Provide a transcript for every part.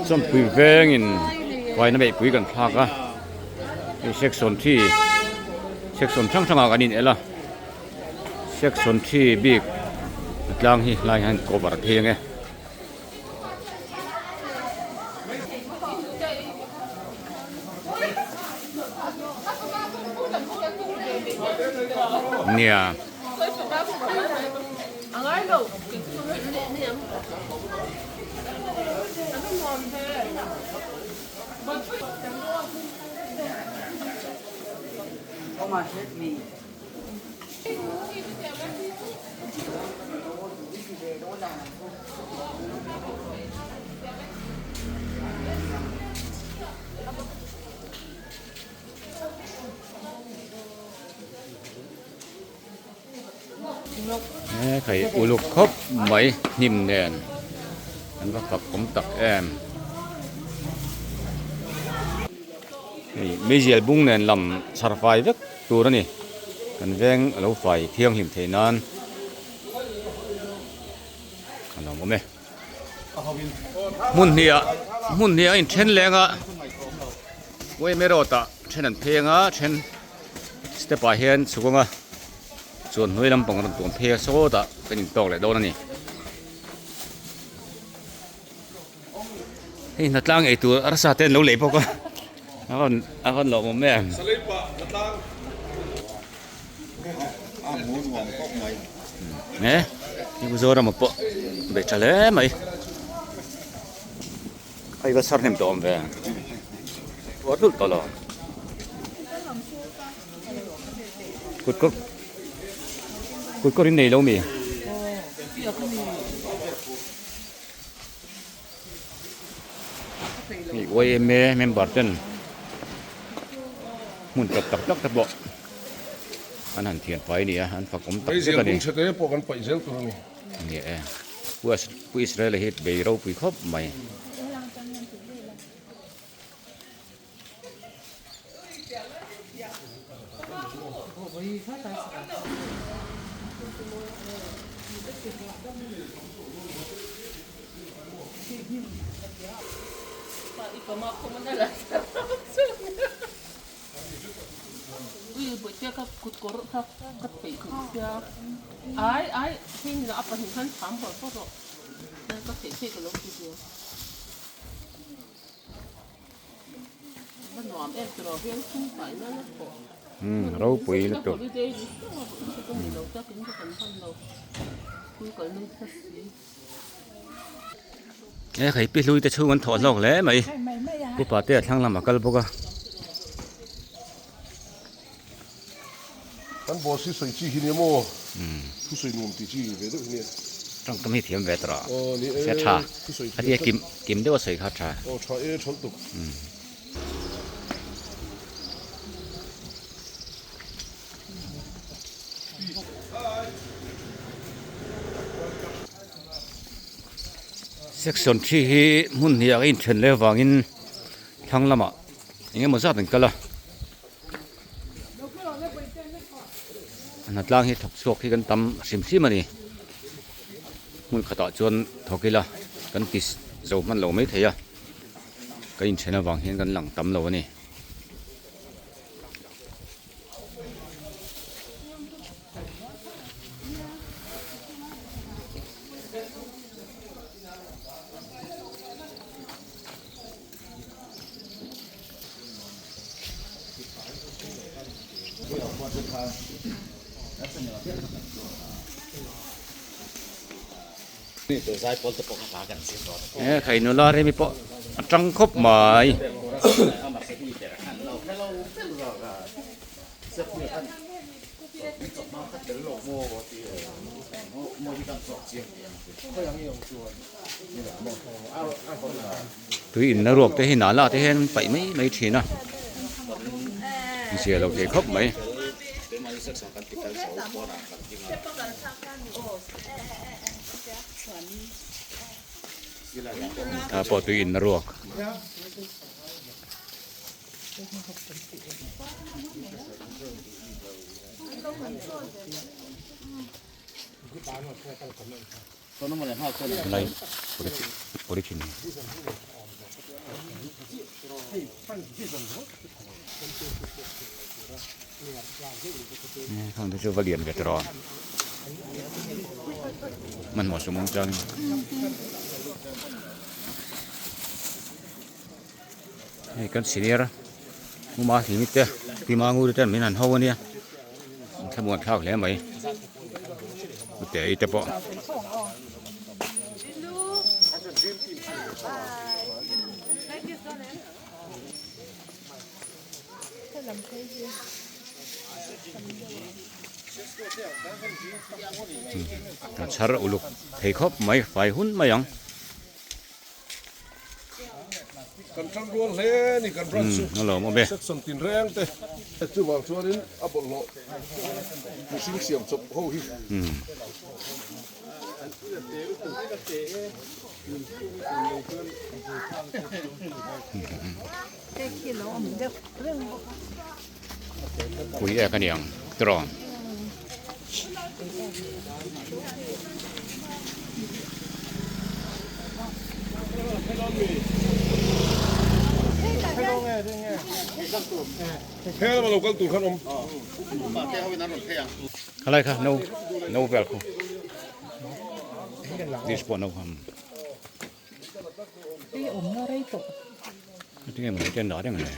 Chawnpui vengin faina beihpui kan thlak a hei section thi section hrang hrangah kan in el a section thi bik a tlang hi helai hian cover phei ang e. Nia. He khai uluk khawp mai hnim nen an va fak awm tak em hei meizial bung nen lam chhar fai vek tur a ni kan veng a lo fai thianghlim theih nan a lo awm e hmun hnih ah hmun hnih a inthen leng a uimerawt ah then an pheng a then. Step ah hian chhuk anga chuan hnuai lampang rawn tuam phei a sawtah kan intawk leh dawn a ni. Hei hnatlang ei tur arsa te an lo lei bawk a a rawn a rawn lawmawm em. Nge Mizoram ah pawh bei tha hle mai. Hei va chhar hnem tawh awm ve tuar dulh tawh lo kut kawr kut kawr in nei lo mi hei yma member ten hmun tawp tak tak te pawh an han thian fai a ni a an fak awm tak zet a ni. Ni e, Pu Israel-a hi bei ropui khawp mai. Umm ropui lutuk. He khai pi hlui te chhung an thawh hlawk hle mai upa te a thlang lamah a kal bawk a. Kan boss hi sawi chi hi nia maw thu sawi nuam ti chi ve deuh hi nia. Tawngkam hi thiam ve tawh rawh se tha a tia kim kim deuh a sawi kha tha. Aw tha e tha lutuk. Section thi hi hmun hnih ah a inthen leh avangin thlang lamah eng emaw zat an kal a hnatlang hi thawk chhuak hi kan tam hrim hrim a ni hmun khatah chuan thawk ila kan ti zo hman lo mai thei a kan inthen avang hian kan lang tam lo a ni. He khai nula remi pawh a tang khawp mai. Tui inna ruak te hi nala te hian an paih mai mai thin a zia lo thei khawp mai. Tah pawh tui inna ruak. Lai polythene khang te chu va lian ve tawh a hmanhmawh sum awm changin. Hei kan senior huma hlimi te tima nguri ten min han ho ania an thlamuan thlak hle mai ute i te pawh. Kan chhar uluk thei khawp mai fai hun mai ang. Kan tang rual hle a ni kan branch chu. A lawm awm e. Section tin reng te. Chuvang chuanin a bawlhhlawh mihring siam chawp ho hi. Pui ek a ni ang tiraw. Khalai kha no no vel khu this pawh no ham tinge mawni te an dah reng le.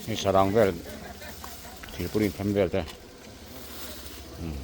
Hei sarang vel thirpur intham vel te umm.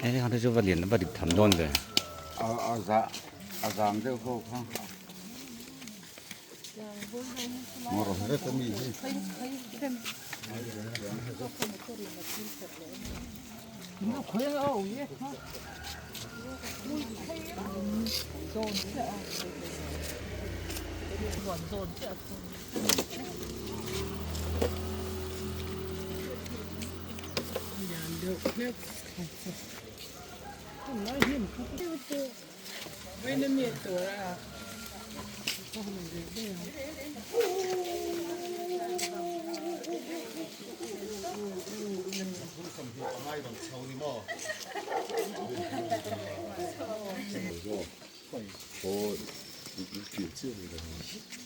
Hei hang te chu va lian va dik tham dawn ve. A zang deuh ho kha.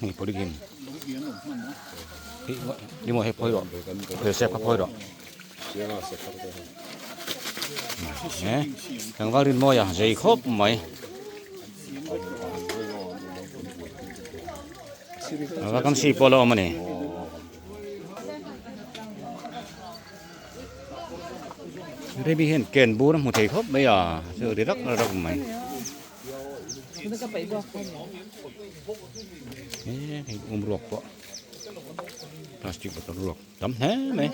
Hei polythene hi ni maw hei phawi rawh phelsep kha phawi rawh tlangval rinmawia zei khawp mai vacancy pawh a la awm a ni. Remi hian ken bur a hmu thei khawp mai a chu ri rak rak mai. Hei um ruak pawh plastic bottle ruak tam hle mai.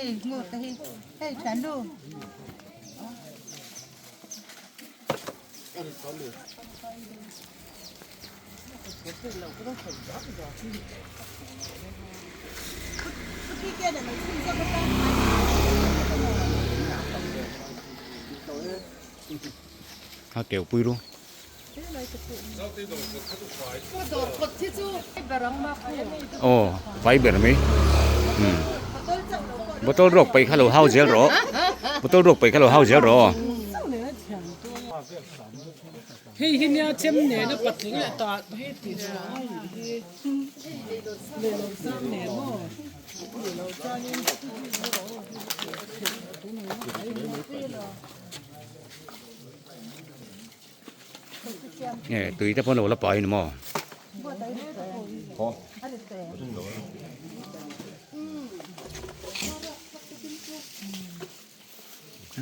A keu pui ru. Aw fai ber mai umm bottle ruak paih kha lo hau zel rawh bottle ruak paih kha lo hau zel rawh aw. Hei hi nia chem nena patling leh tah hi tih chhuah a nih hi leh lo chang nen maw leh lo changin. Nge tui te pawh an lo la pai ni maw.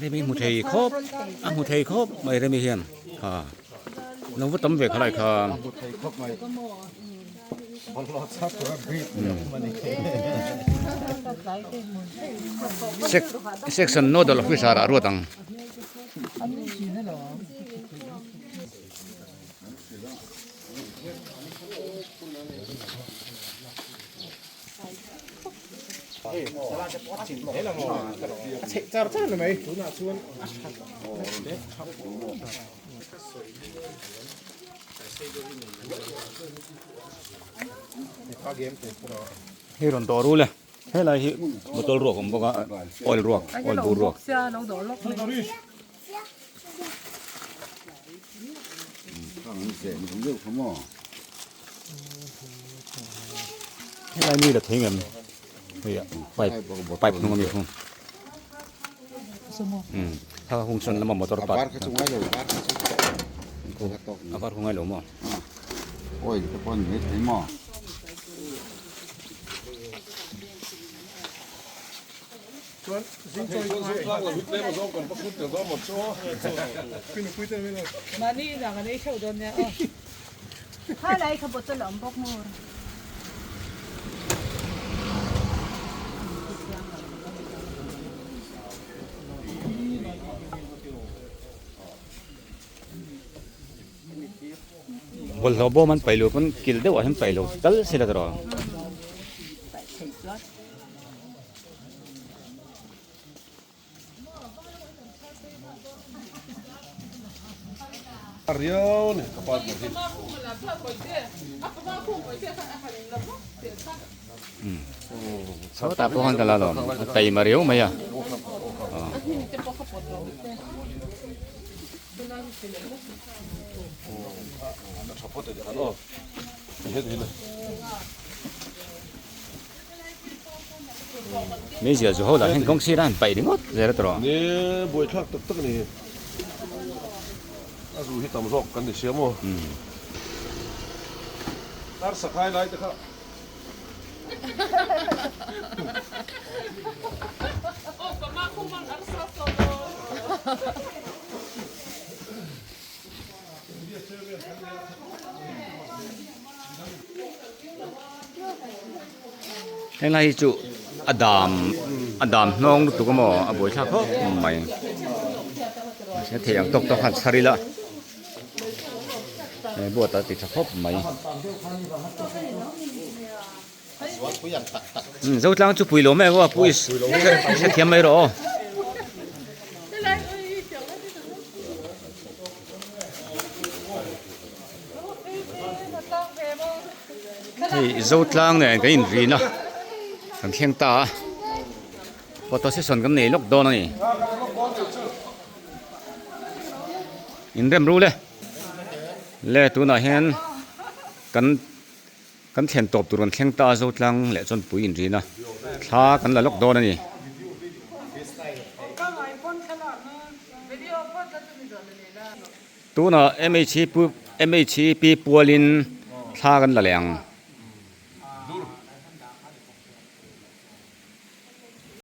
Remi hmu thei khawp a hmu thei khawp mai Remi hian ha lo va tam ve khalai kha. Section nodal officer ah ruat ang. Hei rawn dawr ul e helai hi bottle ruak a awm bawk a oil ruak oil bur ruak. Helai mi la thei ngem hei ah pipe pipe hnung ami hung kha hung sawn lama motor park a var hungai lo maw oil te pawh an nei thei maw. Bawlhhlawh bawm an paih lo pawn kil deuh ah hian paih lo tal sela tawh. Riau ni ka partner hi. Sawtah pawh khan ka la lawm a taima riau mai a. Meizial chu ho lah hian kawng sirah an paih ringawt zel a tawh. Ni buaithlak tak tak a ni. A zu hi tam zawk kan ni sia maw. Tar sakhai lai te kha. Helai hi chu a dam a dam hnawng lutuk a maw a buaithlak khawp mai mahse thei ang tawk tawk khan chhar ila he boat a ti tha khawp mai Zotlang chu pui lo mai aw pui hrethiam mai rawh aw. Hei Zotlang nen kan inrin a kan thleng ta a photo session kan nei lawk dawn a ni inrem rul e le tunah hian kan kan thlen tawp tur kan thleng ta a Zotlang leh chuan pui inrin a thla kan la lawk dawn a ni. Tunah MHP pualin thla kan la leh ang.